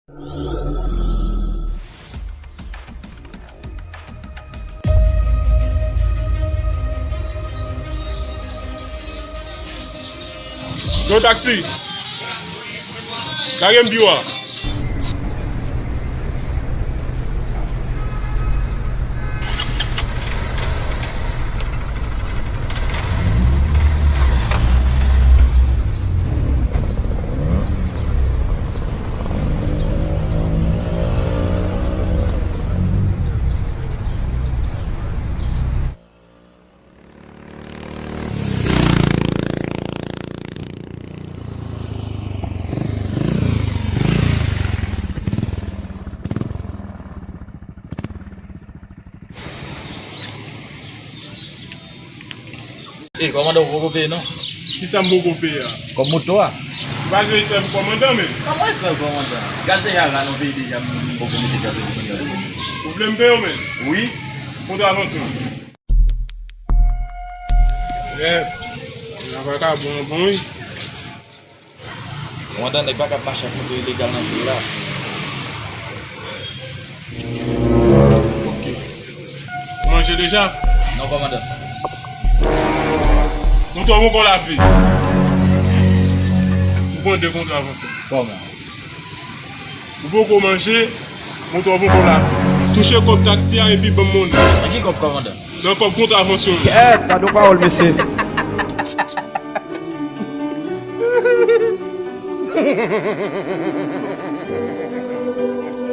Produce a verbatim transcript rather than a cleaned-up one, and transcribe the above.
Yon taksi. Lage m biwo a. E, kòmandan, ou poko peye, non? Kisa m poko peye a? Kòb moto a. Ou pa gen respè pou kòmandan, men? Kòman respè pou kòmandan? Gaz deja la nan peyi deja, m poko mete gaz nan peyi a. Ou vle m peye w, men? Wi. Kontravansyon. Yè, travay ka bon, bon, wi. Kòmandan, nèg pa ka ap mache ak moto ilegal nan vil la. Ok. Ou manje deja? Non, kòmandan. Moto a poko lave. Ou pran de kontravansyon. Kòman? Ou poko manje, moto a poko lave. Touche kòb taksi a epi ban m monnen. Nan ki kòb, kòmandan? Nan kòb kontravansyon. Kèt, gade yon pawòl, mesye.